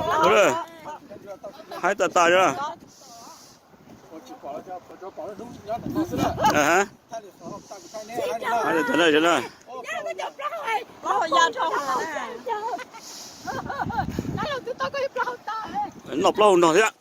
Ua, haib tas tas li. Haib tas tas li. Noj plaub hau nrog thiab.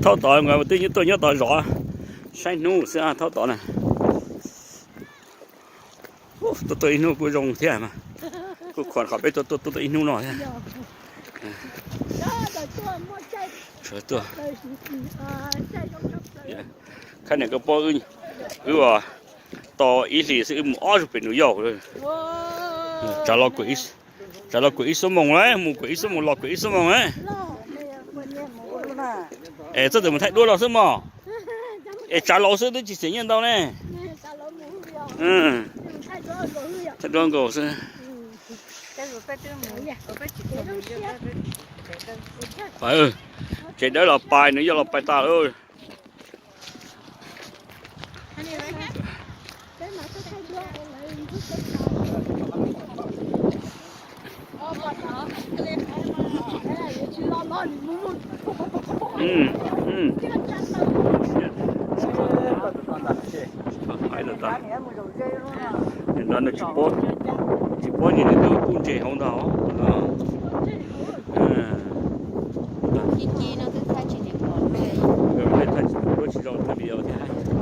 Thaub tod, twb nyob, tuaj nyob tod zov saib hnub xwb, thaub tod na. Tuaj tuaj ib hnub kuj zoo thiab mas. Kuj khuam qhov peb tuaj tuaj tuaj ib hnub no thiab. Tuaj, khab niam koj paub, wb tos ib hlis xwb wb mus ob zaug pem New York lawm. Tsav los kuam ib xuab moos lawm, mus kuam ib xuab moos los kuam ib xuab moos lawm. Es txhob mus thaij duab los xwb mog. Es tsav los xwb twb tsis xiam nyiaj ntau ne. Thaij duab nkaus xwb. Tsev dawb los pais, New York los pais tas lawm. Nim no nws tsis paub, tsis paub nws twb kuj ntses hauv ntag. Tsis zoo thaij video thiab.